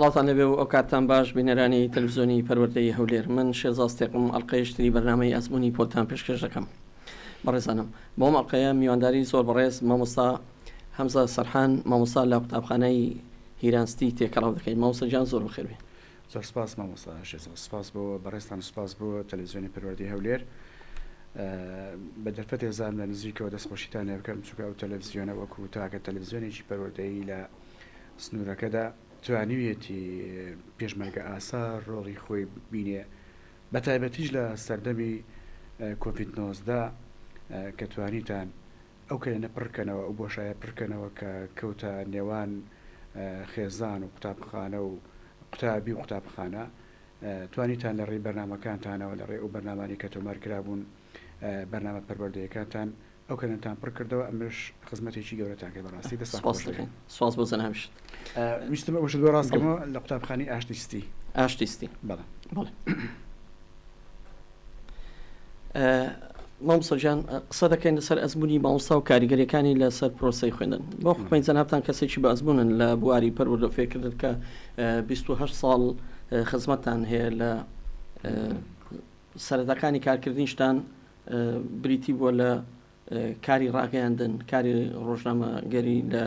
سڵاوتان لێبێ و ئەوکاتتان باش بینەرانی تەلەفزیۆنی پەروەردەی هەولێر من شێرزاد ستێقم ئەڵقەیەکی تری بەرنامەی ئەزموونی پۆلتان پێشکەش دەکەم بەڕێزانم بۆ ئەم ئەڵقەیە میوانداری زۆر بەڕێز مامۆستا هەمزە سەرحان مامۆستا لە قوتابخانەی هیرانستی تێکەڵاو دەکەین مامۆستا گیان زۆر بەخێر بێ. زۆر سپاس مامۆستا شێرزاد سپاس بۆ بەڕێزتان و سپاس بۆ تەلەفزیۆنی پەروەردەی هەولێر بە دەرفەتێ زانم لە نزیکەوە دەستخۆشیتان لێ بکەم چونکە ئەو تەلەفزیۆنە وەکو تاکە تەلەفزیۆنێکی پەروەردەیی لە سنوورەکەدا توانیویەتی پێشمەرگە ئاسا ڕۆڵی خۆی بینێ بە تایبەتیش لە سەردەمی کۆڤید 19 کە توانیتان ئەو کەلێنە پڕکەنەوە ئەو بۆشایە پڕکەنەوە کە کەوتە نێوان خێزان و قوتابخانە و قوتابی و قوتابخانە توانیتان لە ڕێی بەرنامەکانتانەوە لە ڕێی ئەو بەرنامانەی کە تۆمار کرابوون بەرنامە پەروەردەیەکانتان ئەو کەلێنتان پڕ کردەوە ئەمەش خزمەتێکی گەورەتان کرد بەڕاستی دەستان سپاس خۆش بێ. دەکەین سپاس بۆ جەنابیشت. ویستم ئەوەشت بۆ ڕاست کەمەوە لە قوتابخانەی ئاشتی ستی. ئاشتی ستی. بەڵێ. بەڵێ. مامۆستا گیان قسە دەکەین لەسەر ئەزموونی مامۆستا و کاریگەریەکانی لەسەر پرۆسەی خوێندن بۆ حکومی جەنابتان کەسێکی بە ئەزمونن لە بواری پەروەردە و فێرکردن کە 28 ساڵ خزمەتتان هەیە لە سەرەتاکانی کارکردنیشتان بریتی بووە لە کاری ڕاگەیاندن، کاری ڕۆژنامەگەری لە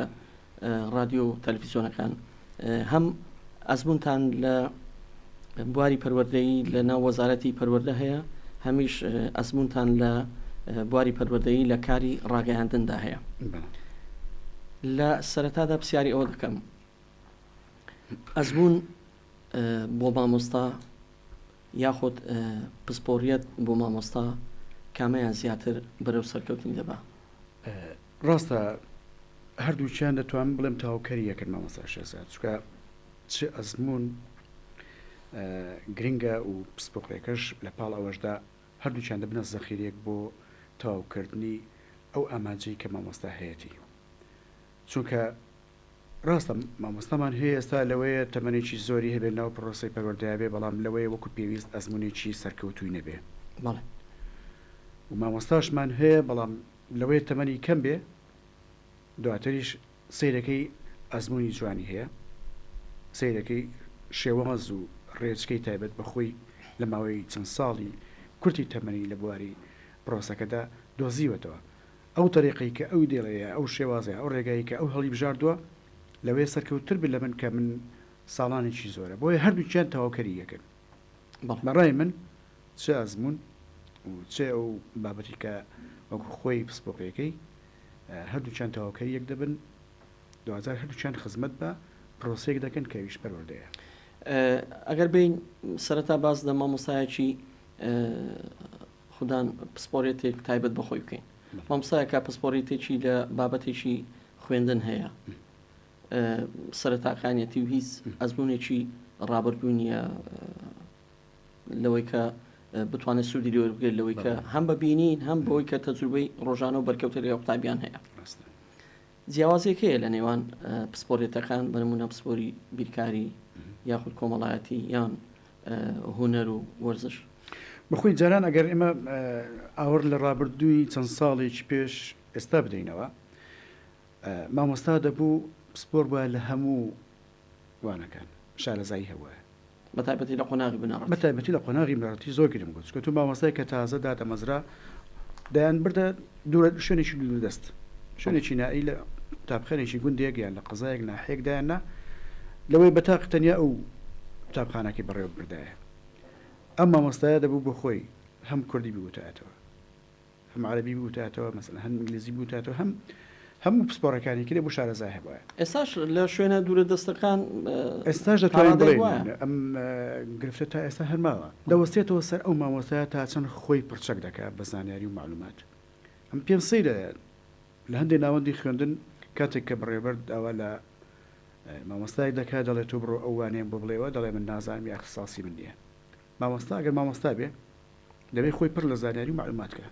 ڕادیۆ و تەلەفیزیۆنەکان، هەم ئەزمونتان لە بواری پەروەردەیی لە ناو وەزارەتی پەروەردە هەیە، هەمیش ئەزمونتان لە بواری پەروەردەیی لە کاری ڕاگەیاندندا هەیە. لە سەرەتادا پرسیاری ئەوە دەکەم ئەزمون بۆ مامۆستا یاخود پسپۆڕیەت بۆ مامۆستا کامەیان زیاتر بەرەو سەرکەوتنی دەبا؟ ڕاستە هەردووکیان دەتوانم بڵێم تەواوکەری یەکن مامۆستا شێرزاد چونکە چ ئەزموون گرنگە و پسپۆڕیەکەش لە پاڵ ئەوەشدا هەردووکیان دەبنە زەخیرەیەک بۆ تەواوکردنی ئەو ئامانجەی کە مامۆستا هەیەتی چونکە ڕاستە مامۆستامان هەیە ئێستا لەوەیە تەمەنێکی زۆری هەبێت ناو پرۆسەی پەروەردەیا بێ بەڵام لەوەیە وەکو پێویست ئەزمونێکی سەرکەوتووی نەبێ بەڵێ. و مامۆستاشمان هەیە بەڵام لەوەیە تەمەنی کەم بێ دواتریش سەیرەکەی ئەزمونی جوانی هەیە سەیرەکەی شێواز و ڕێچکەی تایبەت بە خۆی لە ماوەی چەند ساڵی کورتی تەمەنی لە بواری پرۆسەکەدا دۆزیوەتەوە ئەو تەریقەی کە ئەو دێڵێ یا ئەو شێوازە یا ئەو ڕێگایەی کە ئەو هەڵیبژاردووە لەوەیە سەرکەوتتر بێت لە من کە من ساڵانێکی زۆرە بۆیە هەردووکیان تەواوکەری یەکن بەڵێ. بە ڕای من چ ئەزموون و چ ئەو بابەتی کە وەکو خۆی پسپۆڕیەکەی هەردووکیان تەواوکەری یەک دەبن دواجار هەردووکیان خزمەت بە پرۆسەیەک دەکەن کە ئەویش پەروەردەیە. ئەگەر بێین سەرەتا باس لە مامۆستایەکی خودان پسپۆرێتێک تایبەت بە خۆی بکەین مامۆستایەکە پسپۆریتێکی لە بابەتێکی خوێندن هەیە سەرەتاکانیەتی و هیچ ئەزمونێکی ڕابردوو نییە لەوەی کە بتوانێت سوودی لێ وەربگرێت لەوەی کە هەم بە بینین هەم بەوەی کە تەجروبەی ڕۆژانە و بەرکەوتە لەگەڵ قوتابیان هەیە جیاوازیەک هەیە لە نێوان پسپۆریەتەکان بە نمونە پسپۆری بیرکاری یاخود کۆمەڵایەتی یان هونەر و وەرزش. بەخۆی جاران ئەگەر ئێمە ئاوڕ لە ڕابردووی چەند ساڵێکی پێش ئێستا بدەینەوە مامۆستا دەبوو پسپۆر بوایە لە هەموو وانەکان شارەزایی هەبوایە. بە تایبەتی لە قۆناغی بنەڕەتی. بە تایبەتی لە قۆناغی بنەڕەتی زۆر گرنگ بوو چونکە تۆ مامۆستای کە تازە دادەمەزرا دەیان بردە دوورە شوێنێکی دوور دەست شوێنێکی نائی لە قوتابخانێکی گوندێک یان لە قەزایەک ناحیەک دایان نا لەوەی بە تاق تەنیا ئەو قوتابخانەکەی بەڕێوە ببردایە ئەم مامۆستایە دەبوو بۆ خۆی هەم کوردی بوتایەتەوە هەم عەرەبی بوتایەتەوە مەسەلەن هەم ئینگلیزی بوتایەتەوە هەم هەموو پسپۆڕەکانی کرێ بۆ شارەزای هەبوایە. ئێستاش لە شوێنە دوورە دەستەکان ئێستاش تا دەتوانین ڕادەیەک بڵێین وایە. ئەم گرفتە تا ئێستا هەر ماوە. دەوەستێتەوە سەر ئەو مامۆستایە تا چەند خۆی پڕچەک دەکا بە زانیاری و مەعلومات. ئەم پێم سەیرە لە هەندێ ناوەندی خوێندن کاتێک کە بەڕێوەبەر داوا لە مامۆستایەک دەکا دەڵێ تۆ بڕۆ ئەو وانەیەم بۆ بڵێوە دەڵێ من نازانم یا ئیختیساسی من نییە. مامۆستا ئەگەر مامۆستا بێ دەبێ خۆی پڕ لە زانیاری و مەعلومات کا.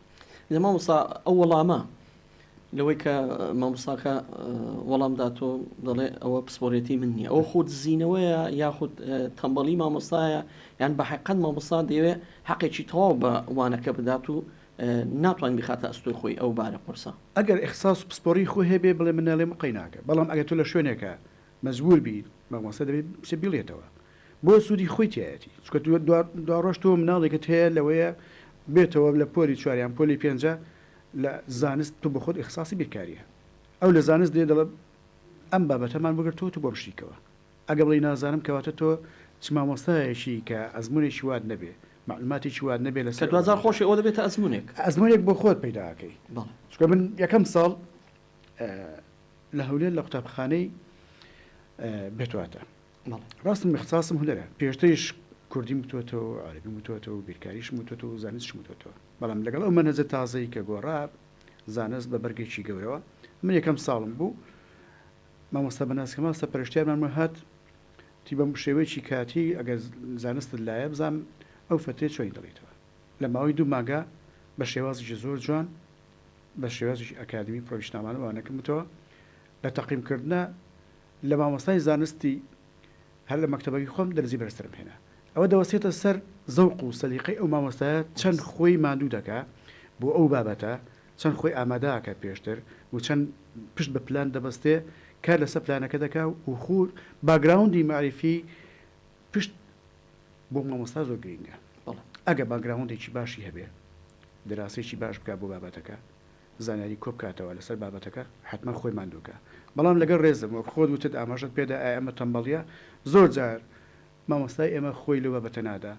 جا مامۆستا ئەو وەڵامە لەوەی کە مامۆستاکە وەڵام داتۆ دەڵێ ئەوە پسپۆرێتی من نییە ئەوە خۆ دزینەوەیە یاخود تەمبەڵی مامۆستایە یان بە حەقیقەت مامۆستا دەیەوێ حەقێکی تەواو بە وانەکە بدات و ناتوانێت بیخاتە ئەستۆی خۆی ئەو بارە قورسە. ئەگەر ئیخساس و پسپۆڕی خۆی هەبێ بڵێ من ناڵێم و قەی ناکە بەڵام ئەگەر تۆ لە شوێنێکا مەجبوور بی. مامۆستا دەبێت بچێ بیڵێتەوە بۆ سوودی خۆی تیایەتی چونکە دواڕۆژ تۆ مناڵێکت هەیە لەوەیە بێتەوە لە پۆلی چوار یان پۆلی پێنجە لە زانست تۆ بۆ خۆت ئیخساسی بیرکاریە ئەو لە زانست دێ دەڵێ ئەم بابەتەمان بگرتەوە تۆ بۆم شیکەوە ئەگە بڵێی نازانم کەواتە تۆ چ مامۆستایەکی کە ئەزموونێکی وات نەبێ مەعلوماتێکی وات نەبێ کە لەسەر ئەو دواجار بابەتە خۆشی ئەوە دەبێتە ئەزموونێک. ئەزموونێک بۆ خۆت پەیدا ئەکەی بەڵێ. چونکە من یەکەم ساڵ لە هەولێر لە قوتابخانەی بێتواتە بەڵێ. ڕاستم ئیختساسم هونەرە پێشتریش کوردیم وتووەتەوە عەرەبیم وتووەتەوە بیرکاریشم وتووەتەوە و زانستیشم وتووەتەوە بەڵام لەگەڵ ئەو مەنهەجە تازەی کە گۆڕا زانست بە بەرگێکی گەورەوە من یەکەم ساڵم بوو مامۆستا بەناز کەمال سەرپەرشتیارمان بوو هات وتی بە شێوەیەکی کاتی ئەگەر زانستت لایە بزانم ئەو فەترەیە چۆنی دەڵێیتەوە لە ماوەی دوو مانگا بە شێوازێکی زۆر جوان بە شێوازێکی ئەکادمی پرۆفیشناڵانە وانەکەم وتەوە لە تەقیم کردنە لە مامۆستای زانستی هەر لە مەکتەبەکەی خۆم دەرزی بەرزترم هێنا ئەوە دەوەستێتە سەر زەوق و سەلیقەی ئەو مامۆستایە چەند خۆی ماندوو دەکا بۆ ئەو بابەتە چەند خۆی ئامادە ئەکات پێشتر و چەند پشت بە پلان دەبەستێ کار لەسەر پلانەکە دەکا و خو باکگراوندی مەعریفی پشت بۆ مامۆستا زۆر گرینگە بەڵێ. ئەگە باکگراوندێکی باشی هەبێ دراسەیەکی باش بکا بۆ بابەتەکە زانیاری کۆبکاتەوە لەسەر بابەتەکە حەتمەن خۆی ماندوو کە بەڵام لەگەڵ ڕێزم وەک خۆت وتت ئاماژەت پێدا ئایا ئەمە تەمبەڵیە زۆر جار مامۆستای ئێمە خۆی لەو بابەتە نادا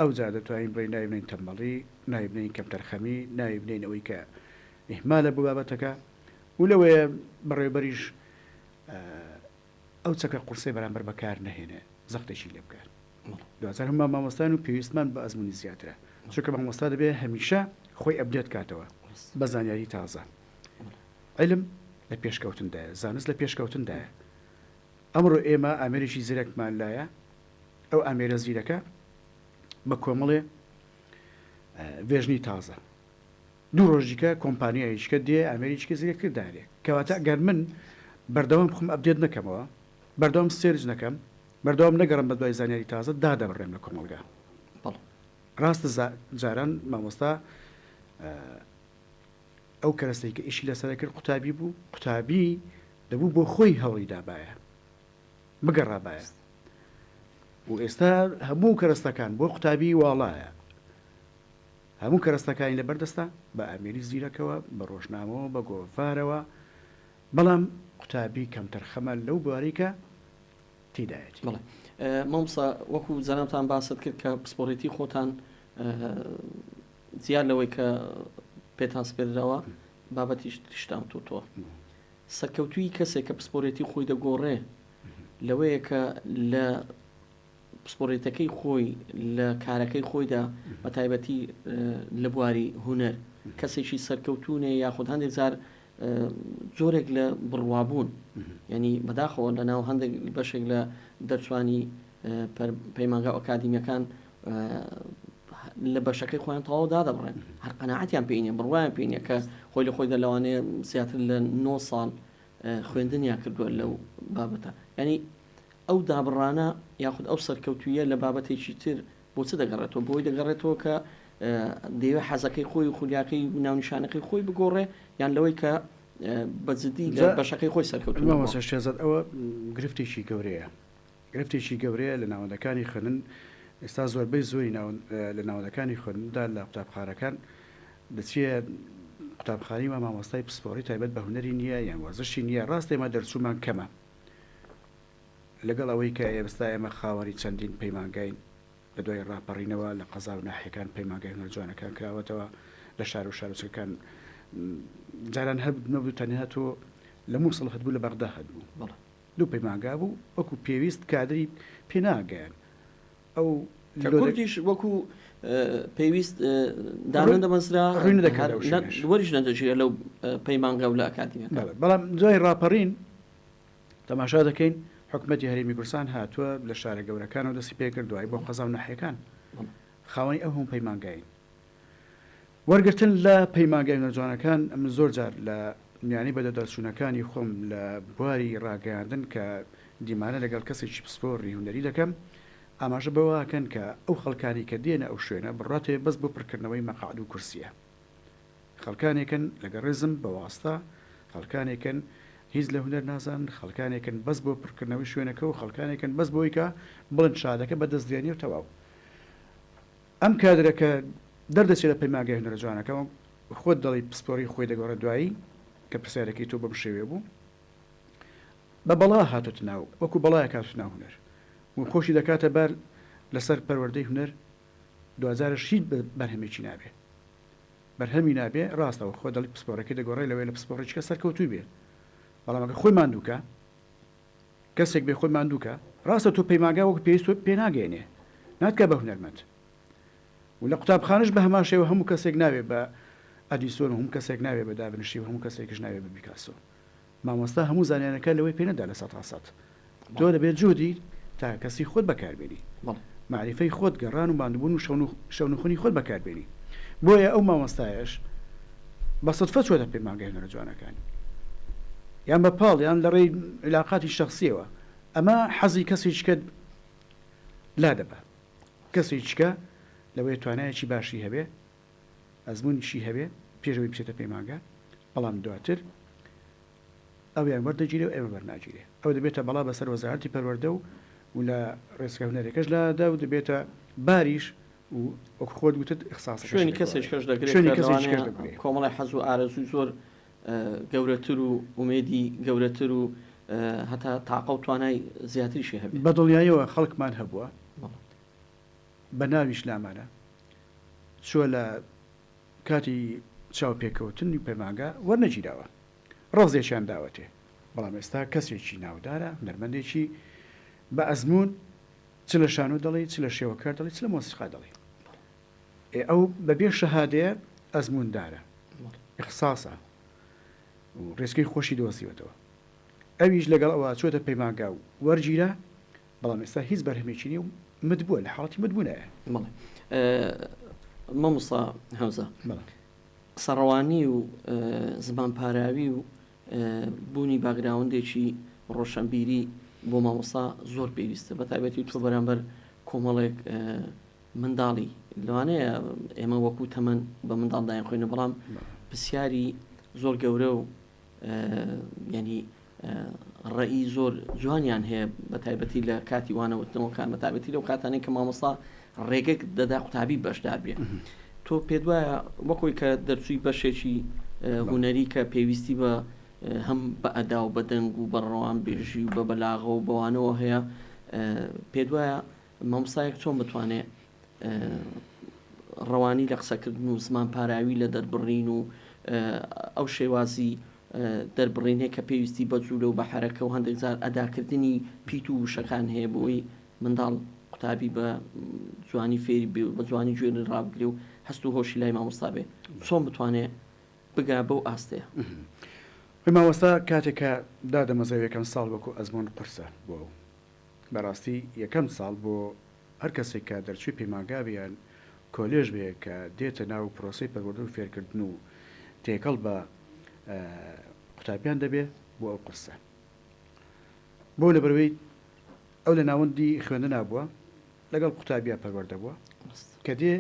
ئەوجا دەتوانین بڵێین ناوی بنێین تەمبەڵی، ناوی بنێین کەمتەرخەمی، ناوی بنێین ئەوەی کە ئیهمالە بۆ بابەتەکە و لەوەیە بەڕێوەبەریش ئەو چەکە قورسەی بەرامبەر بەکار نەهێنێ زەختێکی لێ بکات. دواجار هەموومان مامۆستاین و پێویستمان بە ئەزموونی زیاترە، چونکە مامۆستا دەبێ هەمیشە خۆی update کاتەوە بە زانیاری تازە. عیلم لە پێشکەوتندایە، زانست لە پێشکەوتندایە. ئەمڕۆ ئێمە ئامێرێکی زیرەکمان لایە، ئەو ئامێرە زیرەکە بە کۆمەڵێ version ی تازە دوو ڕۆژ دیکە کۆمپانیایەکیکە دێ ئامێرێکیکە زیرەکتر دانێ کەواتە ئەگەر من بەردەوام خۆم update نەکەمەوە بەردەوام search نەکەم بەردەوام نەگەڕم بە دوای زانیاری تازە دادەبڕێم لە کۆمەڵگا بەڵێ. ڕاستە جاران مامۆستا ئەو کەرەستەی کە ئیشی لەسەر کرد قوتابی بوو قوتابی دەبوو بۆ خۆی هەوڵی دابایە بگەڕابایە و ئێستا هەموو کەرەستەکان بۆ قوتابی واڵایە هەموو کەرەستەکانی لە بەردەستە بە ئامێری زیرەکەوە بە ڕۆژنامەوە بە گۆڤارەوە بەڵام قوتابی کەمتەرخەمە لەو بوارەی کە تێدایەتی. بەڵێ مامۆستا وەکو جەنابتان باست کرد کە پسپۆڕێتی خۆتان جیا لەوەی کە پێتان سپێردراوە بابەتیش تریشتان وتووەتەوە. سەرکەوتوویی کەسێک کە پسپۆڕێتی خۆی دەگۆڕێ لەوەیە کە لە پسپۆڕێتەکەی خۆی لە کارەکەی خۆیدا بە تایبەتی لە بواری هونەر کەسێکی سەرکەوتوونێ یاخود هەندێک جار جۆرێک لە بڕوابوون ینی بەداخەوە لە ناو هەندێک بەشێک لە دەرچوانی پەیمانگا ئەکادیمیەکان لە بەشەکەی خۆیان تەواو دادەبڕێن هەر قەناعەتیان پێی نیە بڕوایان پێی نیە کە خۆی لە خۆیدا لەوانەیە زیاتر لە 9 ساڵ خوێندنیان کردووە لەو بابەتە ینی ئەو دابڕانە یاخود ئەو سەرکەوتویە لە بابەتێکی تر بۆ چ دەگەڕێتەوە بۆی دەگەڕێتەوە کە دەیەوێت حەزەکەی خۆی و خولیاکەی و ناونیشانەکەی خۆی بگۆڕێ یان لەوەی کە بە جدی لە بەشەکەی خۆی سەرکەوتوو نەبووە. مامۆستا شێرزاد ئەوە گرفتێکی گەورەیە گرفتێکی گەورەیە لە ناوەندەکانی خوێندن، ئێستا زۆربەی زۆری لە ناوەندەکانی خوێندندا لە قوتابخانەکان دەچیە قوتابخانەی وا مامۆستای پسپۆڕی تایبەت بە هونەری نییە یان وەرزشی نییە، ڕاستە ئێمە دەرچوومان کەمە لەگەڵ ئەوەی کە ئێستا ئێمە خاوەنی چەندین پەیمانگاین لە دوای ڕاپەڕینەوە لە قەزا و ناحیەکان پەیمانگای هونەر جوانەکان کراوەتەوە لە شار و شارۆچکەکان جاران هەر نەبوو تەنها تۆ لە مووسڵ هەتبوو لە بەغدا هەتبوو. بەڵێ. دوو پەیمانگا بوو وەکو پێویست کادری پێ ناگەیان ئەو کە کوردیش وەکو پێویست دانەدەمەزرا ڕووی نەدەکرد ئەو شوێنەش. وەریش نەدەگیرا لەو پەیمانگا و لە ئەکادیمیەکان. بەڵێ بەڵام دوای ڕاپەڕین تەماشا دەکەین حکومەتی هەرێمی کوردستان هاتووە لە شارە گەورەکانەوە دەستی پێکرد دوایی بۆ قەزا و ناحیەکان خاوەنی ئەو هەموو پەیمانگاین. وەرگرتن لە پەیمانگای هونەرجوانەکان، من زۆر جار لە میانەی بەدەداچوونەکانی خۆم لە بواری ڕاگەیاندن کە دیمانە لەگەڵ کەسێکی پسپۆڕی هونەری دەکەم، ئاماژە بەوە ئەکەن کە ئەو خەڵکانەی کە دێنە ئەو شوێنە بڕواتێ بەس بۆ پڕکردنەوەی مەقعەد و کورسییە. خەڵکانێکن لەگەڵ ڕێزم بە واستە، خەڵکانێکن هیچ لە هونەر نازانن، خەڵکانێکن بەس بۆ پڕکردنەوەی شوێنەکە و خەڵکانێکن بەس بۆی کە بڵێن شادەکە بە دەست دێنێ و تەواو. ئەم کادرە کە دەردەچێ لە پەیمانگای هونەرە جوانەکان خۆت دەڵێی پسپۆڕی خۆی دەگۆڕێت دوایی کە پرسیارەکەی تۆ بەم شێوەیە بوو بە بەڵا هاتۆتە ناو وەکو بەڵایەک هاتۆتە ناو هونەر و خۆشی دەکاتە بار لەسەر پەروەردەی هونەر دواجارش هیچ بەرهەمێکی نابێ بەرهەمی نابێ ڕاستە وەک خۆت دەڵی پسپۆڕەکەی دەگۆڕێ لەوەیە لە پسپۆڕێکیکە سەرکەوتوو بێ بەڵام ئەگەر خۆی ماندوو کا کەسێک بێ خۆی ماندوو کا ڕاستە تۆ پەیمانگا وەک پێویست تۆ پێ ناگەیەنێ ناتکا بە هونەرمەند و لە قوتابخانەش بە هەمان شێوە هەموو کەسێک ناوێ بە ئەدیسۆن و هەموو کەسێک ناوێ بە داڤنشی و هەموو کەسێکیش ناوێ بە بیکاسۆ مامۆستا هەموو زانیارەکە لەوەی پێ نەدا لە سەتا سەت. تۆ دەبێت جوهدی تاکە کەسی خۆت بەکار بێنی. مەعریفەی خۆت، گەڕان و ماندووبوون و شەونخونی خۆت بەکار بێنی. بۆیە ئەو مامۆستایەش بە سوتفە چووەتە پەیمانگای هونەرە جوانەکان. یان بە پاڵ یان لە ڕێی عیلاقاتی شەخسییەوە. ئەمە حەزی کەسێکیکە لا دەبا. کەسێکیکە لەوەیە توانایەکی باشی هەبێ، ئەزموونیشی هەبێ پێش ئەوەی بچێتە پەیمانگا، بەڵام دواتر ئەویان وەردەگیرێ و ئێمە وەرناگیرێ. ئەو دەبێتە بەڵا بەسەر وەزارەتی پەروەردە و و لە ڕێچکە هونەریەکەش لادەدا و دەبێتە باریش و وەک خۆت گوتت ئیخساسەکەشی شوێنی دەگۆڕێ. کەسێکیش دەگرێ شوێنی کە کەسێکی کەش لەوانەیە دەگرێ. کۆمەڵێ حەز و ئارەزووی زۆر گەورەتر و ئومێدی گەورەتر و هەتا تاقە و توانای زیاتریشی هەبێ. بە دڵنیاییەوە خەڵکمان هەبووە بەڵێ. بە ناویش لامانە چووە لە کاتی چاوپێکەوتنی پەیمانگا وەرنەگیراوە ڕەفزێکیان داوەتێ بەڵام ئێستا کەسێکی ناودارە هونەرمەندێکی بە ئەزموون چ لە شانۆ دەڵێی چ لە شێوەکار دەڵێی چ لە مۆسیقا دەڵێی ئێ ئەو بەبێ شەهادەیە ئەزمووندارە ئیخساسە و ڕێچکەی خۆشی دۆزیوەتەوە ئەویش لەگەڵ ئەوە چۆتە پەیمانگا و وەرگیرا بەڵام ئێستا هیچ بەرهەمێکی نیە و مت بووە لە حاڵەتی مت بوونایە. بەڵێ مامۆستا هەمزە بەڵێ. قسەڕەوانی و زمان پاراوی و بوونی باگراوندێکی ڕۆشنبیری بۆ مامۆستا زۆر پێویستە بە تایبەتی تۆ بەرامبەر کۆمەڵێک منداڵی لەوانەیە ئێمە وەکو تەمەن بە منداڵ دایان خوێنە بەڵام پرسیاری زۆر گەورە و ینی ڕەئی زۆر جوانیان هەیە بە تایبەتی لە کاتی وانەوتنەوەکان بە تایبەتی لەو کاتانەی کە مامۆستا ڕێگەک دەدا قوتابی بەشدار بێ تۆ پێت وایە وەکۆی کە دەرچووی بەشێکی هونەری کە پێویستی بە هەم بە ئەدا و بە دەنگ و بە ڕەوان بێژی و بە بەلاغە و بەوانەوە هەیە پێت وایە مامۆستایەک چۆن بتوانێ ڕەوانی لە قسەکردن و زمان پاراوی لە دەربڕین و ئەو شێوازی دەربڕینەی کە پێویستی بە جوولە و بە حەرەکە و هەندێک جار ئەداکردنی پیت و وشەکان هەیە بۆ ئەوەی منداڵ قوتابی بە جوانی فێری بێ و بە جوانی گوێ لێ ڕابگرێ و هەست و هۆشی لای مامۆستا بێ چۆن بتوانێ بگا بەو ئاستەیە؟ خۆی مامۆستا کاتێک کە دادەمەزرێ یەکەم ساڵ وەکو ئەزموون قورسە بۆ ئەو بەڕاستی یەکەم ساڵ بۆ هەر کەسێک کە دەرچووی پەیمانگا بێ یان کۆلێژ بێ کە دێتە ناو پرۆسەی پەروەردە و فێرکردن و تێکەڵ بە قوتابیان دەبێ بۆ ئەو قورسە بۆ لەبەرەوەی ئەو لە ناوەندی خوێندنا بووە لەگەڵ قوتابیا پەروەردە بووە کە دێ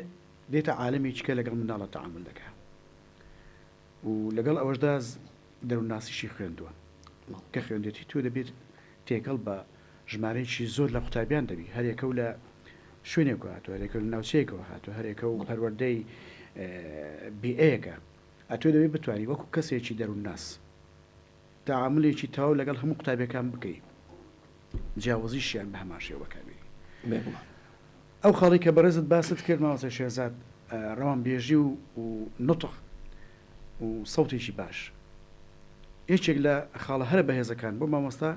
دێتە عالەمێکی کە لەگەڵ منداڵە تەعامول دەکا و لەگەڵ ئەوەشدا دەروونناسیشی خوێندووە. کە خوێندێتی تۆ دەبێت تێکەڵ بە ژمارەیەکی زۆر لە قوتابیان دەبی، هەریەکە و لە شوێنێکەوە هاتووە، هەریەکە و لە ناوچەیەکەوە هاتووە، هەریەکە و پەروەردەی بیئەیەکە. ئەتۆ دەبێت بتوانی وەکو کەسێکی دەروونناس تەعامولێکی تەواو لەگەڵ هەموو قوتابیەکان بکەی، جیاوازیشیان بە هەمان شێوە بەکاربێنی. بێگومان. ئەو خاڵەی کە بەڕێزت باست کرد مامۆستای شێرزاد، ڕەوانبێژی و نوتق و سەوتێکی باش یەکێک لە خاڵە هەرە بەهێزەکان بۆ مامۆستا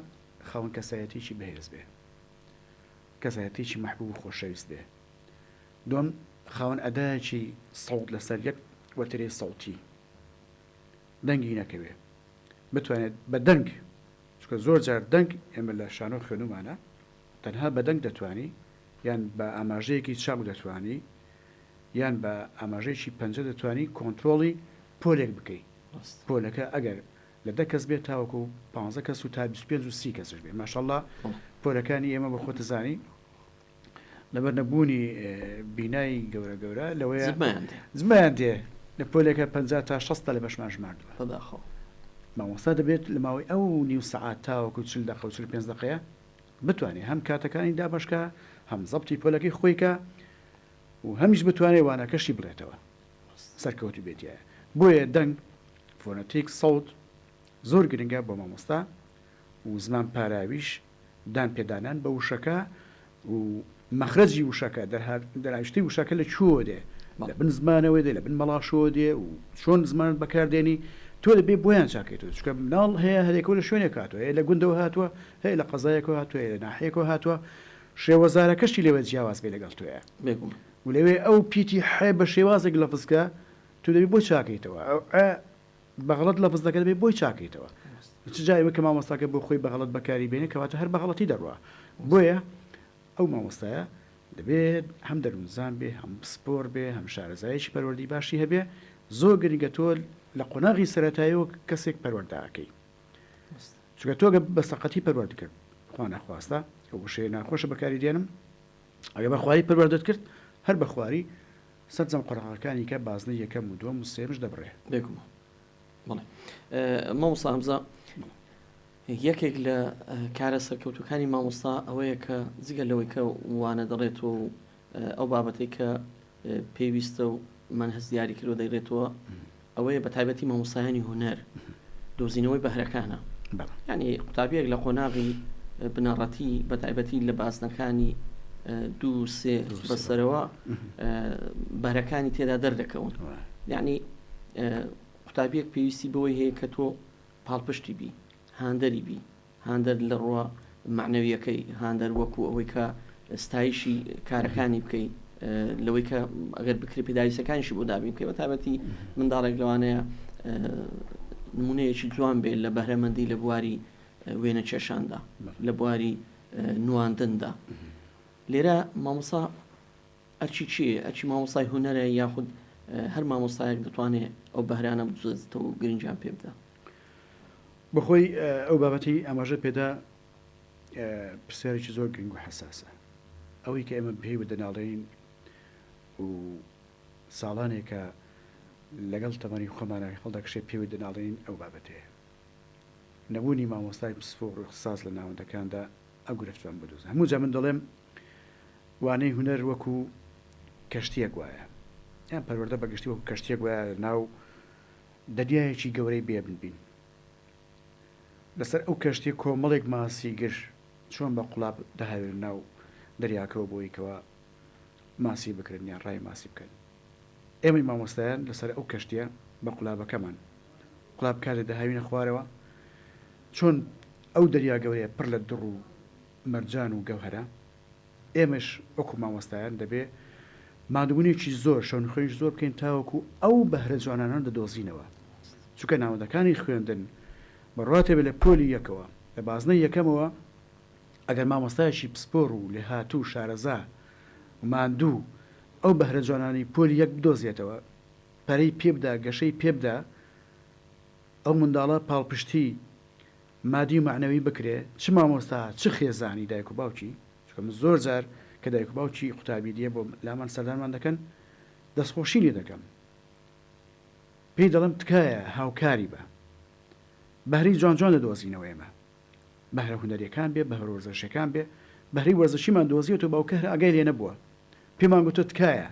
خاوەن کەسایەتیەکی بەهێز بێ، کەسایەتیەکی مەحبوب و خۆشەویست بێ، دووەم خاوەن ئەدایەکی سەوت لەسەر یەک وەترەی سەوتی دەنگی نەکەوێ بتوانێت بە دەنگ چونکە زۆر جار دەنگ ئێمە لە شانۆ خوێنومانە تەنها بە دەنگ دەتوانی یان بە ئاماژەیەکی چاو دەتوانی یان بە ئاماژەیەکی پەنجە دەتوانی کۆنترۆڵی پۆلێک بکەی پۆلەکە ئەگەر لە دە کەس بێت تاوەکو پانزە کەس و تا 25 و سی کەسش بێ ماشەڵڵا پۆلەکانی ئێمە بە خۆت زانی لەبەر نەبوونی بینای گەورە گەورە لەوەیە زمایان دێ زمایان دێ لە پۆلێکە 50 تا 60 لە بەشمان ژماردووە بەداخەوە. مامۆستا دەبێت لە ماوەی ئەو نیو سەعات تاوەکو 40 دەقە و 45 دەقەیە بتوانێت هەم کاتەکانی دابەشکا هەم زەبتی پۆلەکەی خۆی کا و هەمیش بتوانێت وانەکەشی بڵێتەوە سەرکەوتوو بێت تیایا. بۆیە دەنگ، فۆنەتیک، سەوت، زۆر گرنگە بۆ مامۆستا و زمان پاراویش دان پێدانان بە وشەکە و مەخرەجی وشەکە، دەرهاویشتەی وشەکە لە کوێوە دێ، لە بن زمانەوە دێ، لە بن مەڵاشەوە دێ و چۆن زمانت بەکار دێنی، تۆ دەبێ بۆیان چاکەیتەوە، چونکە مناڵ هەیە هەرێکەوە لە شوێنێک هاتووە، هەیە لە گوندەوە هاتووە، هەیە لە قەزایەکەوە هاتووە، هەیە لە ناحیەکەوە هاتووە، شێوەزارەکەشی لەوێ جیاواز بێ لەگەڵ تۆیا. بێگومان. و لەوێ ئەو پیتی ح بە شێوازێک لەفز کە تۆ دەبێ بۆی چاکەیتەوە، ئەو ع بە غەڵەت لەفز دەکا دەبێ بۆی چاکەیتەوە. چ جا ئەوەی کە مامۆستاکە بۆ خۆی بە غەڵەت بەکاری بێنێ کەواتە هەر بە غەڵەتی دەڕوا. بۆیە ئەو مامۆستایە دەبێ هەم دەروونزان بێ، هەم پسپۆر بێ، هەم شارەزایەکی پەروەردەی باشی هەبێ. زۆر گرنگە تۆ لە قۆناغی سەرەتاییەوە کەسێک پەروەردە ئەکەی. چونکە تۆ گەر بە سەقەتی پەروەردە کرد، خوا نەخواستە ئەو وشەیە ناخۆشە بەکاری دێنم، ئەگەر بە خواری پەروەردەت کرد هەر بە خواری سەرجەم قۆناغەکانی کە بازنەی یەکەم و دووەم و سێیەمش دەبڕێ. بێگومان بەڵێ مامۆستا هەمزە یەکێک لە کارە سەرکەوتوەکانی مامۆستا ئەوەیە کە جگە لەوەی کە وانە دەڵێتەوە و ئەو بابەتەی کە پێویستە و مەنهەج دیاری کردوە دەیڵێتەوە ئەوەیە بە تایبەتی مامۆستایانی هونەر دۆزینەوەی بەهرەکانە یعنی قوتابیەک لە قۆناغی بنەڕەتی بە تایبەتی لە بازنەکانی دوو سێ بەسەرەوە بەرەکانی تێدا دەردەکەون یعنی قوتابیەک پێویستی بەوەی هەیە کە تۆ پاڵپشتی بی هاندەری بی هاندەر لە ڕووە مەعنەوییەکەی، هاندەر وەکو ئەوەی کە ستایشی کارەکانی بکەی، لەوەی کە ئەگەر بکرێ پێداویستەکانیشی بۆ دابین بکەی، بە تایبەتی منداڵێک لەوانەیە نمونەیەکی جوان بێت لە بەهرەمەندی لە بواری وێنەکێشاندا، لە بواری نواندندا. لێرە مامۆستا ئەرکی کێیە؟ ئەرکی مامۆستای هونەرە یاخود هەر مامۆستایەک دەتوانێت ئەو بەهرانە بدۆزێتەوە و گرنگیان پێ بدا؟ بەخۆی ئەو بابەتەی ئاماژەت پێدا پرسیارێکی زۆر گرنگ و حەساسە. ئەوەی کە ئێمە پێی دەناڵێین و ساڵانێکە لەگەڵ تەمەنی خۆمانە هەڵدەکشێ پێوەی دەناڵێنین ئەو بابەتەیە. نەبوونی مامۆستای پسپۆڕ و ئیختساس لە ناوەندەکاندا ئەو گرفتەم بۆ دروست. هەموو جار من دەڵێم وانەی هونەر وەکو کەشتییەک وایە، یان پەروەردە بە گشتی وەکو کەشتییەک وایە لە ناو دەریایەکی گەورەی بێ بن بین. لەسەر ئەو کەشتیە کۆمەڵێک ماسیگر چۆن بە قولاپ دەهاوێنە ناو دەریاکەوە بۆی کەوا ماسی بکرن یان ڕای ماسی بکەن. ئێمەی مامۆستایان لەسەر ئەو کەشتیە بە قولابەکەمان قولاب کاتێ دەهاوینە خوارەوە چۆن ئەو دەریا گەورەیە پڕ لە دڕ و مەرجان و گەوهەرە ئێمەش وەکو مامۆستایان دەبێ ماندوبونێکی زۆر شەونخوێنیش زۆر بکەین تاوەکو ئەو بەهرە جوانانە دەدۆزینەوە چونکە ناوەندەکانی خوێندن بڕواتێ بێ لە پۆلی یەکەوە لە بازنەی یەکەمەوە ئەگەر مامۆستایەکی پسپۆر و لێهاتوو و شارەزا و ماندوو ئەو بەهرە جوانانەی پۆلی یەک بدۆزێتەوە پەرەی پێبدا گەشەی پێبدا ئەو منداڵە پاڵپشتی مادی و مەعنەوی بکرێ چ مامۆستا چ خێزانی دایک و باوکی چونکە من زۆر جار کە دایک و باوکی قوتابی دیە بۆ لامان سەردانمان دەکەن دەستخۆشی لێ دەکەم پێی دەڵێم تکایە هاوکاری بە بەهرەی جوان جوان دەدۆزینەوە ئێمە بەهرە هونەریەکان بێ بەهرە وەرزشیەکان بێ بەهرەی وەرزشیمان دۆزیەوە باوکە هەر ئاگای لێ نەبووە پێمان گوتوە تکایە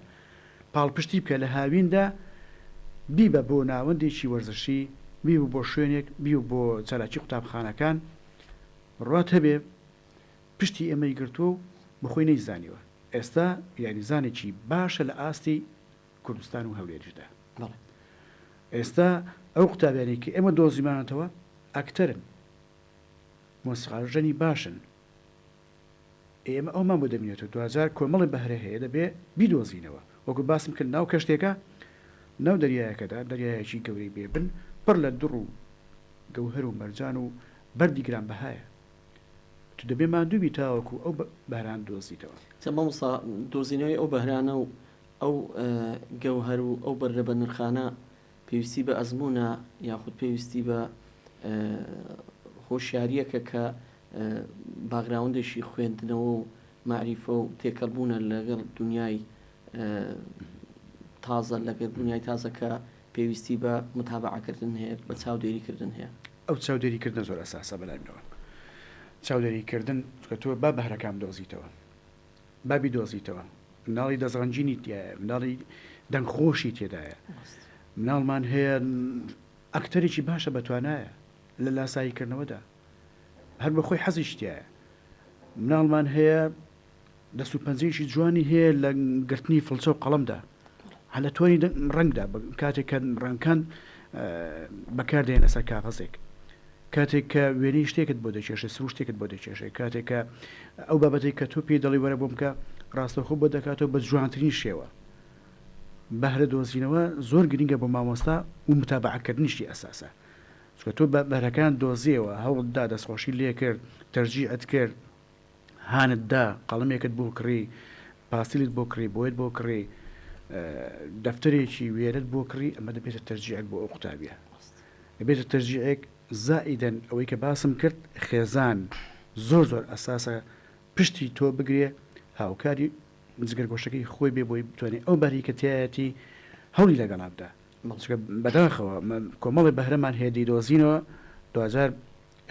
پاڵپشتی بکە لە هاویندا بیبە بۆ ناوەندێکی وەرزشی بیبە بۆ شوێنێک بیبە بۆ چالاکی قوتابخانەکان ڕوات هەبێ پشتی ئێمەی گرتووە و بەخۆی نەیزانیوە ئێستا یاریزانێکی باشە لە ئاستی کوردستان و هەولێریشدا بەڵێ. ئێستا ئەو قوتابیانەی کە ئێمە دۆزیمانەتەوە ئەکتەرن مۆسیقاژەنی باشن ئێمە ئەومان بۆ دەمینێتەوە دواجار کۆمەڵی بەهرە هەیە دەبێ بیدۆزینەوە وەکو باسم کرد ناو کەشتێکە ناو دەریایەکەدا دەریایەکی گەورەی بێ بن پڕ لە دڕ و گەوهەر و مەرجان و بەردی گرانبەهایە تو دەبێ ماندوو بی تاوەکو ئەو بەهرانە دۆزیتەوە. جا مامۆستا دۆزینەوەی ئەو بەهرانە و ئەو گەوهەر و ئەو بەردە بەنرخانە پێویستی بە ئەزموونە یاخود پێویستی بە هۆشیارییەکە کە باگراوندێکی خوێندنەوە و مەعریفە و تێکەڵبوونە لەگەڵ دنیای تازە لەگەڵ دنیای تازە کە پێویستی بە متابعەکردن هەیە بە چاودێریکردن هەیە. ئەو چاودێری کردنە زۆر ئەساسە بەلای منەوە. چاودێری کردن چونکە تۆ با بەهرەکان بدۆزیتەوە. با بیدۆزیتەوە. مناڵی دەستڕەنگینی تیایە، مناڵی دەنگخۆشی تێدایە. مناڵمان هەیە ئەکتەرێکی باشە بەتوانایە لە لاساییکردنەوەدا. هەر بە خۆی حەزیشی تیایە. مناڵمان هەیە دەست و پەنجەیەکی جوانی هەیە لە گرتنی فڵچە و قەڵەمدا. هەر لە تۆنی ڕەنگدا کاتێک کە ڕەنگەکان بەکاردێن لەسەر کاغەزێک. کاتێک کە وێنەی شتێکت بۆ دەکێشێ، سروشتێکت بۆ دەکێشێ، کاتێک کە ئەو بابەتەی کە تۆ پێی دەڵێی وەرە بۆم بکە، ڕاستەوخۆ بۆت دەکاتەوە بە جوانترین شێوە. بەهرە دۆزینەوە زۆر گرینگە بۆ مامۆستا و متابەعەکردنیشی ئەساسە. چونکە تۆ بەهرەکانت دۆزیەوە، هەوڵت دا، دەستخۆشیت لێ کرد، تەشجیعت کرد، هانت دا، قەڵەمێکت بۆ کڕی، پاستیلت بۆ کڕی، بۆیەت بۆ کڕی، دەفتەرێکی وێنەت بۆ کڕی، ئەمە دەبێتە تەشجیعێک بۆ ئەو قوتابیە. دەبێتە تەشجیعێک، زائیدەن ئەوەی کە باسم کرد خێزان زۆر زۆر ئەساسە پشتی تۆ بگرێ هاوکاری جگەرگۆشەکەی خۆی بێ بۆی بتوانێ ئەو بەهرەی کە تیایەتی هەوڵی لەگەڵا بدا. چونکە بەداخەوە کۆمەڵێ بەهرەمان هەیە دەیدۆزینەوە دواجار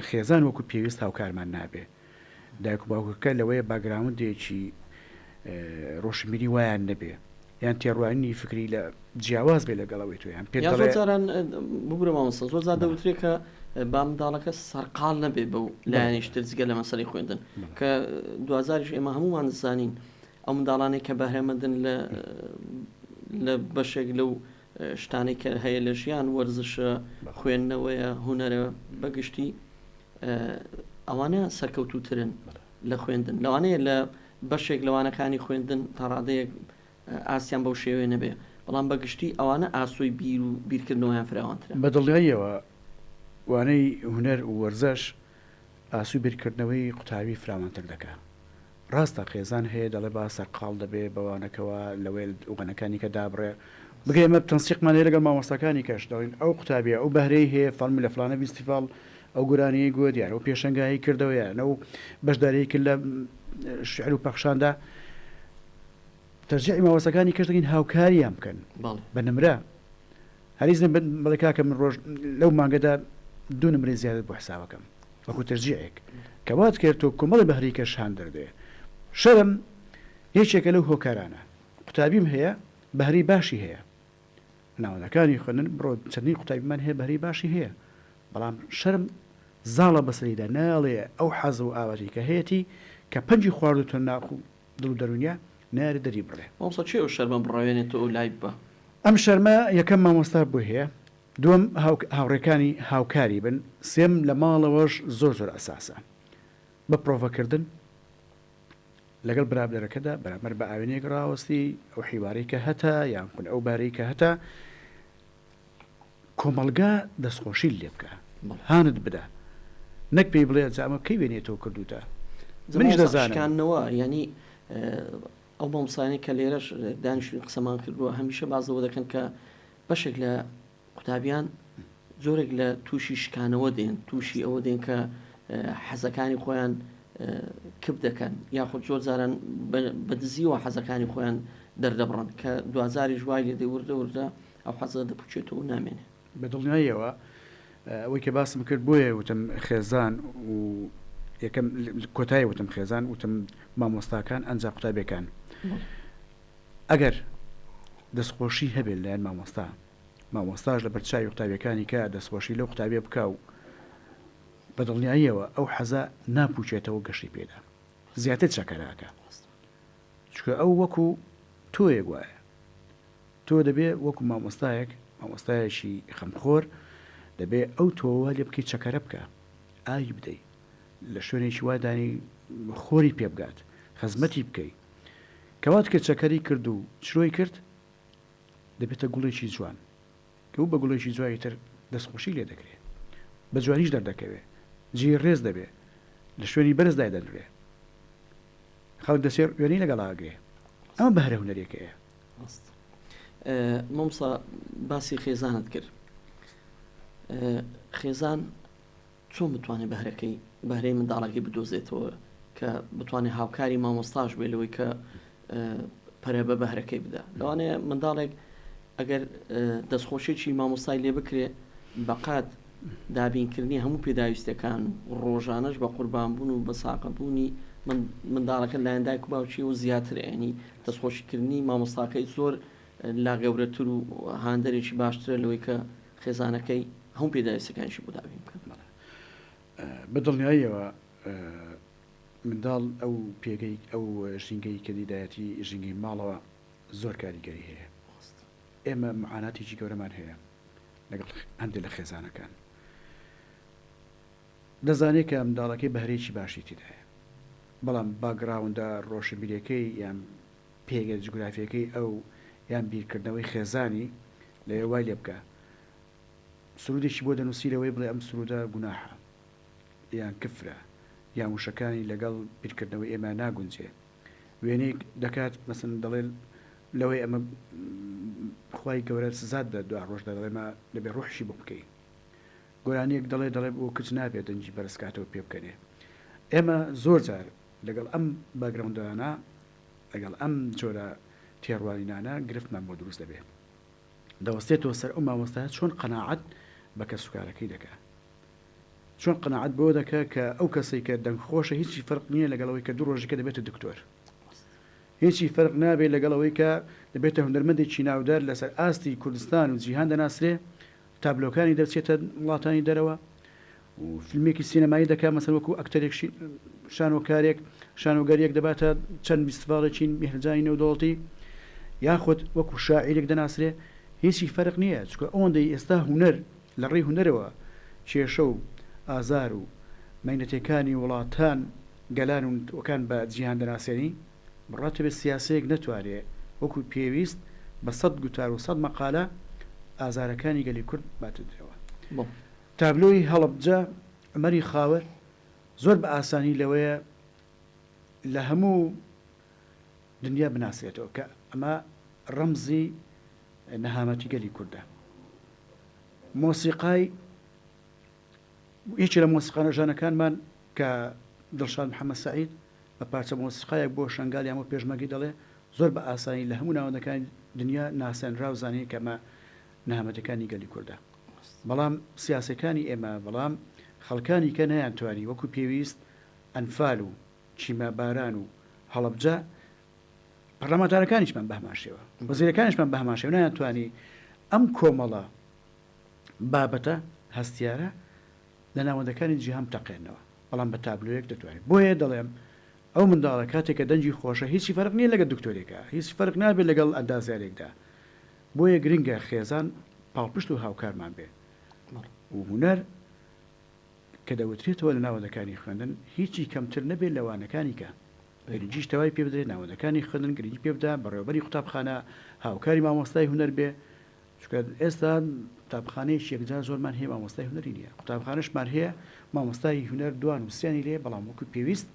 خێزان وەکو پێویست هاوکارمان نابێ. دایک و باوکەکە لەوەیە باگراوندێکی ڕۆشنبیری وایان نەبێ یان تێڕوانینی فکری لە جیاواز بێ لەگەڵ ئەوەی تۆ یان پێت یا زۆر دەڵێ جاران ببورە مامۆستا زۆر جار دەوترێ کە با منداڵەکە سەرقاڵ نەبێ بەو بەڵێ لایەنیش تر جگە لە مەسەلەی خوێندن بەڵێ کە دواجاریش ئێمە هەموومان دەزانین ئەو منداڵانەی کە بەهرەمەندن لە لە بەشێک لەو شتانەی کە هەیە لە ژیان وەرزشە بەڵێ خوێندنەوەیە هونەرە بەگشتی ئەوانە سەرکەوتووترن بەڵێ لە خوێندن لەوانەیە لە بەشێک لە وانەکانی خوێندن تا ڕادەیەک ئاستیان بەو شێوەیە نەبێ بەڵام بە گشتی ئەوانە ئاسۆی بیر و بیرکردنەوەیان فراوانترە. بە دڵنیاییەوە وانەی هونەر و وەرزش ئاسوی بیرکردنەوەی قوتابی فراوانتر دەکا. ڕاستە خێزان هەیە دەڵێ با سەرقاڵ دەبێ بە وانەکەوە لەوەی وانەکانی کە دابڕێ بگرە ئێمە تەنسیقمان هەیە لەگەڵ مامۆستاکانی کەش دەڵێن ئەو قوتابیە ئەو بەهرەی هەیە فەرموو لە فلانە ڤیستیڤاڵ ئەو گۆرانیەی گوت یان ئەو پێشەنگایەی کردەوە یان ئەو بەشداریەی کرد لە شعر و پەخشاندا تەرجیعی مامۆستاکانی کەش دەکەین هاوکاریان بکەن بەڵێ. بە نمرە هەریز نەبن بڵێ کاکە من ڕۆژ لەو مانگەدا دوو نمرەی زیادت بۆ حسابەکەم وەکو تەرجیعێک کە وات کرد تۆ کۆمەڵی بەهرەی کەش هان دەردێ شەرم یەکێکە لەو هۆکارانە قوتابیم هەیە بەهرەی باشی هەیە ناوەندەکانی خوێندن بڕۆ چەندین قوتابیمان هەیە بەهرەی باشی هەیە بەڵام شەرم زاڵە بەسەریدا نایەڵێ ئەو حەز و ئاواتەی کە هەیەتی کە پەنجی خواردوتە ناخ و دڵ و دەرونیا نایەرێ دەری بڕێ. مامۆستا کێ ئەو شەرمە بڕەوێنێتەوە و لای ببا؟ ئەم شەرمە یەکەم مامۆستا بۆی هەیە دووەم هاوڕێکانی هاوکاری بن سێم لە ماڵەوەش زۆر زۆر ئەساسە بە پرۆڤەکردن لەگەڵ برادەرەکەدا بەرامبەر بە ئاوێنەیەک ڕاوەستی ئەو حیوارەی کە هەتە یان خون ئەو بارەی کە هەتە کۆمەڵگا دەستخۆشیت لێ بکا هانت بدا نەک پێی بڵێ جا ئەمە کەی وێنەی تۆ کردوتە منیش دەزانم. شکاندنەوە یانی ئەو مامۆستایانەی کە لێرەش دانیشتوین قسەمان کردووە هەمیشە باس لەوە دەکەن کە بەشێک لە قوتابیان جۆرێک لە تووشی شکانەوە دێن تووشی ئەوە دێن کە حەزەکانی خۆیان کپ دەکەن یاخود زۆر جاران بە دزیەوە حەزەکانی خۆیان دەردەبڕن کە دوجاریش وای لێ دێ وردە وردە ئەو حەزە دەپوچێتەوە و نامێنێ. بە دڵنیاییەوە ئەوەی کە باسم کرد بۆیە وتم خێزان و یەکەم کۆتایی وتم خێزان وتم مامۆستاکان ئەنجا قوتابیەکان ئەگەر دەستخۆشی هەبێت لایەن مامۆستا مامۆستاش لەبەر چاوی قوتابیەکانی کە دەستخۆشی لەو قوتابیە بکا و بە دڵنیاییەوە ئەو حەزە ناپوچێتەوە گەشەی پێدا زیاتر چەکەرەکە چونکە ئەو وەکو تۆیەک وایە تۆ دەبێ وەکو مامۆستایەک، مامۆستایەکی خەمخۆر، دەبێ ئەو تۆوە لێ بکەی چەکەرە بکا، ئاوی بدەی، لە شوێنێکی وا دانی خۆری پێ بگات، خزمەتی بکەی. کە وات کرد چەکەری کرد و چرۆی کرد، دەبێتە گوڵێکی جوان. کە بوو بە گوڵێکی جوان ئیتر دەستخۆشی لێ دەکرێ. بە جوانیش دەردەکەوێ. جێی ڕێز دەبێ. لە شوێنی بەرز دایدەنرێ. خەڵک دەچێ وێنەی لەگەڵا ئەگرێ. ئەمە بەهرە هونەریەکەیە. ڕاست مامۆستا باسی خێزانت کرد خێزان چۆن بتوانێت بەهرەکەی بەهرەی منداڵەکەی بدۆزێتەوە کە بتوانێت هاوکاری مامۆستاش بێ لەوەی کە پەرە بە بەهرەکەی بدا لەوانەیە منداڵێک ئەگەر دەستخۆشیی مامۆستای لێ بکرێ بەقات دابینکردنی هەموو پێداویستیەکان و ڕۆژانەش بە قوربان بوون و بە ساقە بوونی منداڵەکە لایەن دایک و باوکیەوە زیاترە یانی دەستخۆشیکردنی مامۆستاکەی زۆر لا گەورەتر و هاندەرێکی باشترە لەوەی کە خێزانەکەی هەموو پێداویستەکانیشی بۆ دابین بکەن. بە دڵنیاییەوە منداڵ ئەو پێگەی ئەو ژینگەی کە دیدایەتی ژینگەی ماڵەوە زۆر کاریگەری هەیە. ئێمە معاناتێکی گەورەمان هەیە لەگەڵ هەندێک لە خێزانەکان دەزانێت کە منداڵەکەی بەهرەیەکی باشی تێدایە بەڵام باگراوندە ڕۆشنبیرەکەی یان پێگە جوگرافیەکەی ئەو یان بیرکردنەوەی خێزانی لەوێ وای لێ بکا سرودێکی بۆ دەنووسی لەوەی بڵێ ئەم سرودە گوناحە یان کفرە یان وشەکانی لەگەڵ بیرکردنەوەی ئێمە ناگونجێ وێنەیەک دەکات مەسەن دەڵێ لەوەی ئەمە خوای گەورە سزات دە دوا ڕۆژدا دەڵێ ما دەبێ ڕۆحشی بۆ بکەی گۆرانیەک دەڵێ دەڵێ بۆ کچ نابێ دەنگی بەرز کاتەوە پێ بکەنێ ئێمە زۆر جار لەگەڵ ئەم باگراوندانە لەگەڵ ئەم جۆرە تێڕوانینانە گرفتمان بۆ دروست دەبێ. دەوەستێتەوە سەر ئەو مامۆستایە چۆن قەناعەت بە کەسوکارەکەی دەکا. چۆن قەناعەت بەوە دەکا کە ئەو کەسەی کە دەنگخۆشە هیچی فەرق نییە لەگەڵ ئەوەی کە دوو ڕۆژیکە دەبێتە دکتۆر. هیچی فەرق نابێ لەگەڵ ئەوەی کە دەبێتە هونەرمەندێکی ناودار لەسەر ئاستی کوردستان و جیهان دەناسرێ، تابلۆکانی دەرچێتە وڵاتانی دەرەوە و فیلمێکی سینەمایی دەکات مەسەن وەکو ئەکتەرێک شانۆکارێک شانۆگەریەک دەباتە چەند فیستیڤاڵێکی میهرەجانی نێودەوڵەتی یاخود وەکو شاعیرێک دەناسرێ هیچی فەرق نییە چونکە ئەوەندەی ئێستا هونەر لە ڕێی هونەرەوە کێشە و ئازار و مەینەتێکانی وڵاتان گەلان و نەتەوەکان بە جیهان دەناسێنی بڕوات هەبێت سیاسەیەک نەتوانێ وەکو پێویست بە سەت گوتار و سەت مەقالە ئازارەکانی گەلی کورد باتە دەرەوە. تابلۆی هەڵەبجە عومەری خاوەر زۆر بە ئاسانی لەوەیە لە هەموو دنیا بناسرێتەوە کە ئەمە ڕەمزی نەهامەتی گەلی کوردە. مۆسیقای یەکێ لە مۆسیقانە ژانەکانمان کە دڵشاد محەمەد سەعید بە پارچە مۆسیقایەک بۆ شەنگال یان بۆ پێشمەرگەی دەڵێ زۆر بە ئاسانی لە هەموو ناوەندەکانی دنیا ناسێنرا و زانین کە ئەمە نەهامەتەکانی گەلی کوردە. بەڵام سیاسەکانی ئێمە بەڵام خەڵکانی کە نەیانتوانی وەکو پێویست ئەنفال و کیمیاباران و هەڵەبجە پەرلەمانتارەکانیشمان بەهەمان شێوە وەزیرەکانیشمان بەهەمان شێوە نەیانتوانی ئەم کۆمەڵە بابەتە هەستیارە لە ناوەندەکانی جیهان بتەقێنەوە، بەڵام بە تابلۆیەک دەتوانێت. بۆیە دەڵێم ئەو منداڵە کاتێک کە دەنگی خۆشە هیچی فەرق نییە لەگەڵ دکتۆرێکا، هیچ فەرق نابێت لەگەڵ ئەندازیارێکدا. بۆیە گرنگە خێزان پاڵپشت و هاوکارمان بێ و هونەر کە دەوترێتەوە لە ناوەندەکانی خوێندن هیچی کەمتر نەبێت لە وانەکانی کە گرنگیش تەوای پێ بدرێت، ناوەندەکانی خوێندن گرنگی پێ بدا، بەڕێوەبەری قوتابخانە هاوکاری مامۆستای هونەر بێ، چونکە ئێستا قوتابخانەیەکی یەکجار زۆرمان هەیە مامۆستای هونەری نییە، قوتابخانەشمان هەیە مامۆستای هونەر دوان و سیانی لێ بەڵام وەکو پێویست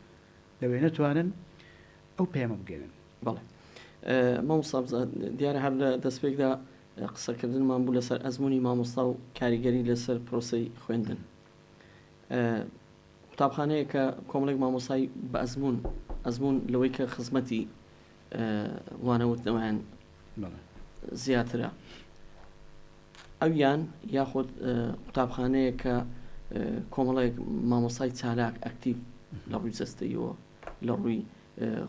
لەوێ نەتوانن ئەو پەیامە بگەێنن. بەڵێ مامۆستا دیارە هەر لە دەستپێکدا قسەکردنمان بوو لەسەر ئەزمموی مامۆستا و کاریگەری لەسەر پرۆسی خوێندن قوتابخانەیە کە کۆمەڵێک مامۆسای بە ئەزمون ئەزمون لەوەی کە خزمەتی وانەوتنەوەیان زیاترە ئەویان یاخود قوتابخانەیە کە کۆمەڵێک مامۆسای چالاک ئەکتیڤ لە ڕووی جەستەیەوە لە ڕووی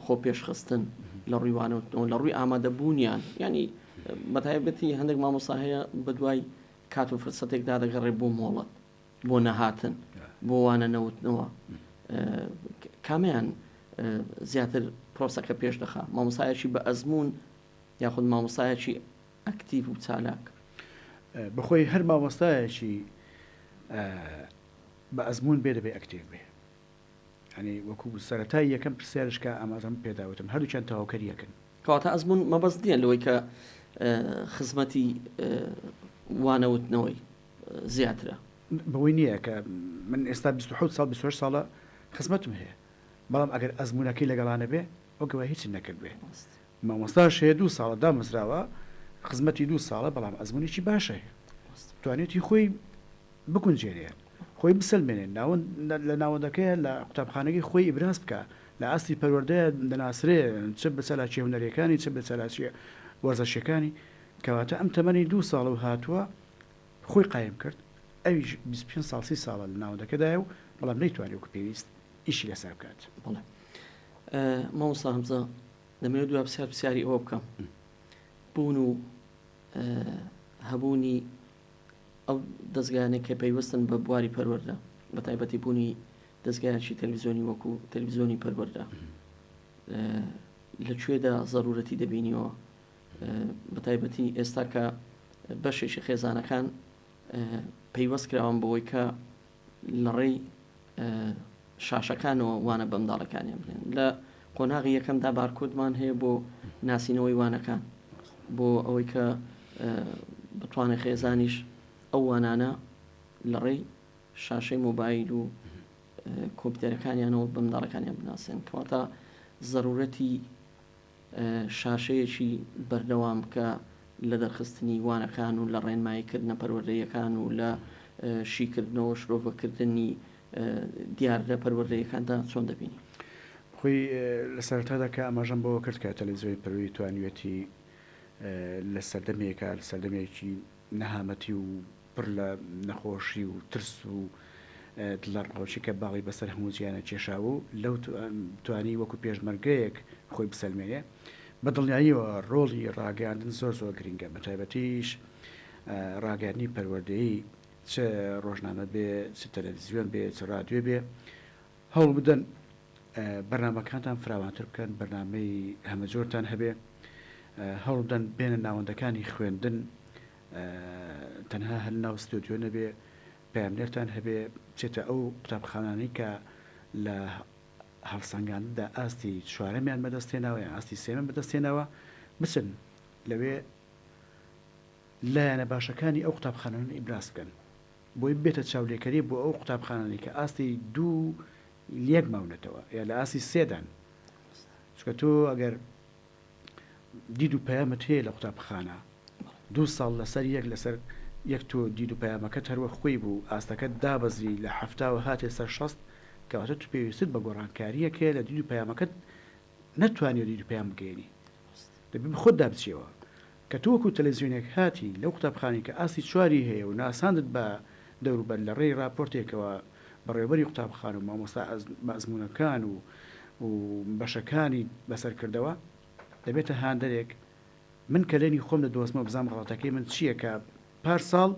خۆ پێشخستن لە ڕووی وانەوتنەوە لە ڕووی ئامادەبوونیان ینی بەتایبەتی هەندێک مامۆسا هەیە بە دوای کات و فرسەتێکدا دەگەڕێ بۆ مۆڵەت بۆ نەهاتن بۆ وانە نەوتنەوە کامیان زیاتر پرۆسەکە پێش دەخا مامۆسایەکی بە ئەزمون یاخود مامۆسایەکی ئەکتیڤ و چالاک؟ بەخۆی هەر مامۆستایەکی بە ئەزمون بێ دەبێ ئەکتیڤ بێ یانی وەکو سەرەتای یەکەم پرسیارش کە ئاماژەم پێدا وتم هەردووکیان تەواوکەری یەکن. کەواتە ئەزموون مەبەست نییە لەوەی کە خزمەتی وانەوتنەوەی زیاترە. بەوەی نییە کە من ئێستا 27 ساڵ 28 ساڵە خزمەتم هەیە بەڵام ئەگەر ئەزموونەکەی لەگەڵا نەبێ وەک ئەوە هیچت نەکردبێ. مامۆستاش هەیە دوو ساڵە دامەزراوە خزمەتی دوو ساڵە بەڵام ئەزموونێکی باشە هەیە توانێتی خۆی بگونجێنێ خۆی بسەلمێنێ ناوەند لە ناوەندەکەیە لە قوتابخانەکەی خۆی ئیبراز بکا لە ئاستی پەروەردەیە دەناسرێ چ بە چالاکیە هونەریەکانی چ بە چالاکیە وەرزشیەکانی کەواتە ئەم تەمەنی دوو ساڵە و هاتووە خۆی قایم کرد. ئەویش 25 ساڵ 30 ساڵە لە ناوەندەکەدایە و بەڵام نەیتوانی وەکو پێویست ئیشی لەسەر بکات. بەڵێ مامۆستا هەمزە دەمەوێت دوا پرسیار پرسیاری ئەوە بکەم بوون و هەبوونی ئەو دەزگایانەی کە پەیوەستن بە بواری پەروەردە بە تایبەتی بوونی دەزگایەکی تەلەڤیزیۆنی وەکو تەلەڤیزیۆنی پەروەردە لە کوێدا زەرورەتی دەبینیەوە بە تایبەتی ئێستا کە بەشێکی خێزانەکان پەیوەست کراون بەوەی کە لە ڕێی شاشەکانەوە وانە بە منداڵەکانیان بڵێن لە قۆناغی یەکەمدا بارکۆدمان هەیە بۆ ناسینەوەی وانەکان بۆ ئەوەی کە بتوانێت خێزانیش ئەو وانانە لە ڕێی شاشەی مۆبایل و کۆمپیوتەرەکانیانەوە بە منداڵەکانیان بناسێن کەواتە زەرورەتی شاشەیەکی بەردەوام کە لە دەرخستنی وانەکان و لە ڕێنماییکردنە پەروەردەییەکان و لە شیکردنەوە و شرۆڤەکردنی دیاردە پەروەردەییەکاندا چۆن دەبینی؟ خۆی لە سەرەتادا کە ئاماژەم بەوە کرد کە تەلەڤیزیۆنی پەروەردەیی توانیویەتی لە سەردەمێکا، لە سەردەمێکی نەهامەتی و پڕ لە نەخۆشی و ترس و دڵەڕاوکێ کە باڵی بەسەر هەموو جیهانا کێشابوو، لەو توانی وەکو پێشمەرگەیەک خۆی بسەلمێنێ. بە دڵنیاییەوە ڕۆڵی ڕاگەیاندن زۆر زۆر گرنگە، بە تایبەتیش ڕاگەیاندنی پەروەردەیی، چ ڕۆژنامە بێ، چ تەلەڤزیۆن بێ، چ ڕادیۆ بێ، هەوڵ بدەن بەرنامەکانتان فراوانتر بکەن، بەرنامەی هەمەجۆرتان هەبێ، هەوڵ بدەن بێنە ناوەندەکانی خوێندن، تەنها هەر ناو ستۆدیۆ نەبێ پەیامنێرتان هەبێ بچێتە ئەو قوتابخانانەی کە لە هەڵسەنگاندندا ئاستی چوارەمیان بەدەست هێناوە یان ئاستی سێیەمیان بەدەست هێناوە بچن لەوێ لایەنە باشەکانی ئەو قوتابخانانە ئیبراز بکەن بۆی ببێتە چاولێکەری بۆ ئەو قوتابخانانەی کە ئاستی دوو لێک ماونەتەوە یا لە ئاستی سێدان چونکە تۆ ئەگەر دید و پەیامت هەیە لە قوتابخانە دوو ساڵ لەسەر یەک لەسەر یەک تۆ دید و پەیامەکەت هەر وەک خۆی بوو ئاستەکەت دابەزی لە حەفتاوە هاتیە سەر 60 کەواتە تو پێویستت بە گۆڕانکارییەک هەیە لە دید و پەیامەکەت نەتوانیوە دید و پەیام بگەیەنی دەبێ بە خۆتدا بچیەوە کە تۆ وەکو تەلەزیۆنێک هاتی لەو قوتابخانەی کە ئاستی چواری هەیە و ناساندت بە دەوروبەر لە ڕێی ڕاپۆرتێکەوە بەڕێوەبەری قوتابخانە و مامۆستا بە ئەزموونەکان و و بەشەکانی بەسەر کردەوە دەبێتە هاندەرێک من کەلێنی خۆم دەدۆزمەوە بزانم غەڵەتەکەی من چییە کە پار ساڵ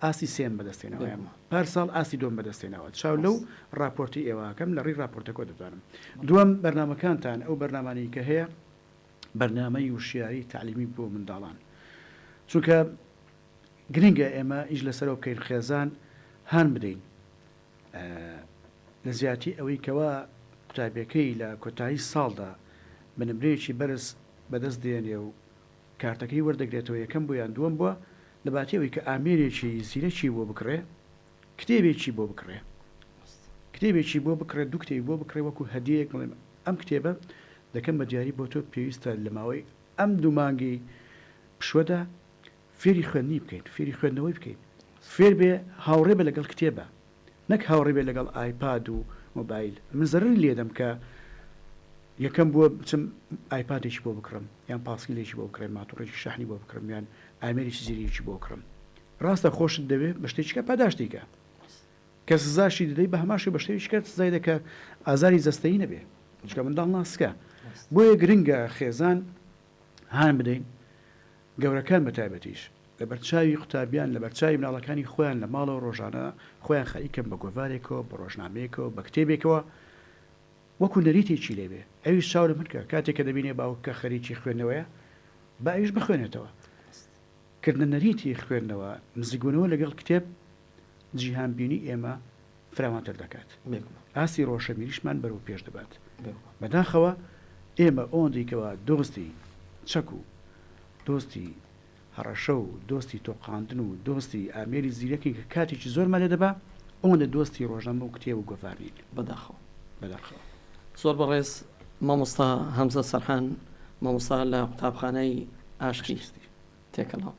ئاستی سێم بەدەست هێناوە یان پار ساڵ ئاستی دووەم بەدەست هێناوە چاو لەو ڕاپۆرتی ئێوە ئەکەم لە ڕێی ڕاپۆرتەکەوە دەتوانم دووەم بەرنامەکانتان ئەو بەرنامانەی کە هەیە بەرنامەی وشیاری تەعلیمی بۆ منداڵان چونکە گرنگە ئێمە ئیش لەسەرەوە بکەین خێزان هان بدەین لە جیاتی ئەوەی کەوا قوتابیەکەی لە کۆتایی ساڵدا بە نمرەیەکی بەرز بەدەست دێنێ و کارتەکەی وەردەگرێتەوە یەکەم بوو یان دووەم بووە لە باتی ئەوەی کە ئامێرێکی زیرەکی بۆ بکڕێ کتێبێکی بۆ بکڕێ کتێبێکی بۆ بکڕێ دوو کتێبی بۆ بکڕێ وەکو هەدیەیەک بڵێم ئەم کتێبە دەکەم بە دیاری بۆ تۆ پێویستە لە ماوەی ئەم دوو مانگی پشوەدا فێری خوێندنی بکەین، فێری خوێندنەوەی بکەین، فێر بێ هاوڕێ بێ لەگەڵ کتێبا، نەک هاوڕێ بێ لەگەڵ ئایپاد و مۆبایل. من زەرەری لێدەم کە یەکەم بووە بچم ئایپادێکی بۆ بکڕم یان پاسکیلێکی بۆ بکڕم، ماتۆڕێکی شەحنی بۆ بکڕم یان ئامێرێکی زیرەکی بۆ بکڕم. ڕاستە خۆشت دەوێ بە شتێکی کە پاداشتی کە. کە سزاشی دەدەی بە هەمان شێوە بە شتێکی کە سزای دە کە ئازاری جەستەیی نەبێ. چونکە منداڵ ناسکە. بۆیە گرنگە خێزان هان بدەین گەورەکان بە تایبەتیش لەبەر چاوی قوتابیان، لەبەر چاوی مناڵەکانی خۆیان لە ماڵەوە ڕۆژانە خۆیان خەریکن بە گۆڤارێکەوە، بە ڕۆژنامەیەکەوە، بە کتێبێکەوە، وەکو نەریتێکی لێ بێ. ئەویش چاو لە من کە، کاتێک کە دەبینێ باوکەکە خەریکی خوێندنەوەیە، با ئەویش بخوێنێتەوە. کردنە نەریتی خوێندنەوە، نزیکبوونەوە لەگەڵ کتێب، جیهانبینی ئێمە فراوانتر دەکات. ئاستی ڕۆشنبیریشمان بەرەو پێش دەبات. بەداخەوە ئێمە ئەوەندەی کەوا دۆستی چەک و دۆستی هەڕەشە و دۆستی تۆقاندن و دۆستی ئامێری زیرەکین کە کاتێکی زۆرمان لێ دەبا، ئەوەندە دۆستی ڕۆژنامە و کتێب و گۆڤار نین. بەداخەوە. بەداخەوە. زۆر بەڕێز مامۆستا هەمزە سەرحان، مامۆستا لە قوتابخانەی ئاشتی تێکەڵاو.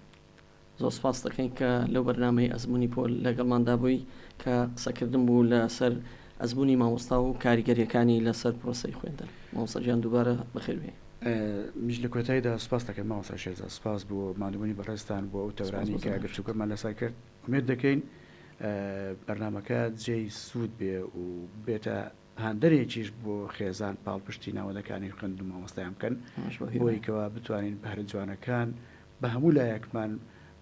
زۆر سپاست دەکەین کە لەو بەرنامەی ئەزموونی پۆل لەگەڵماندا بووی کە قسەکردن بوو لەسەر ئەزموونی مامۆستا و کاریگەرییەکانی لەسەر پرۆسەی خوێندن. مامۆستا گیان دووبارە بەخێر بێی. منیش لە کۆتاییدا سوپاست دەکەم مامۆستا شێرزاد، سوپاس بۆ ماندووبوونی بەڕێزتان بۆ ئەو سوپاس تەورانەی بۆ کە زەحمەتت. گفتوگۆمان لەسەر کرد. ئومێد دەکەین. بەرنامەکە جێی سوود بێ و بێتە هاندەرێکیش بۆ خێزان پاڵپشتی ناوەندەکانی خوێندن و مامۆستایان بکەن بۆی کەوا بتوانین بەهرە جوانەکان بە هەموو لایەکمان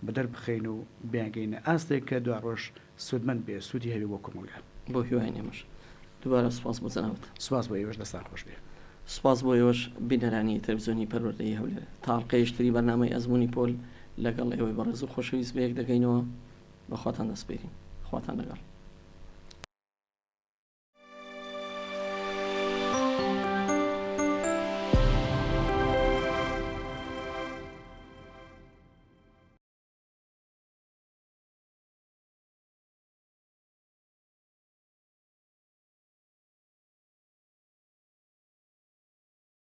بەدەر بخەین و بیانگەینە ئاستێک کە دواڕۆژ سوودمەند بێ سوودی هەبێ بۆ کۆمەڵگا. بۆ هیواین ئێمەش. دووبارە سوپاس بۆ جەنابت. سوپاس بۆ ئێوەش دەستان خۆش بێ. سوپاس بۆ ئێوەش بینەرانی تەلەفزیۆنی پەروەردەیی هەولێر. تا ئەڵقەیەکی تری بەرنامەی ئەزموونی پۆل لەگەڵ ئێوەی بەڕێز و خۆشەویست بەیەک دەگەینەوە. بە خواتان دەسپێرین. خواتان لەگەڵ.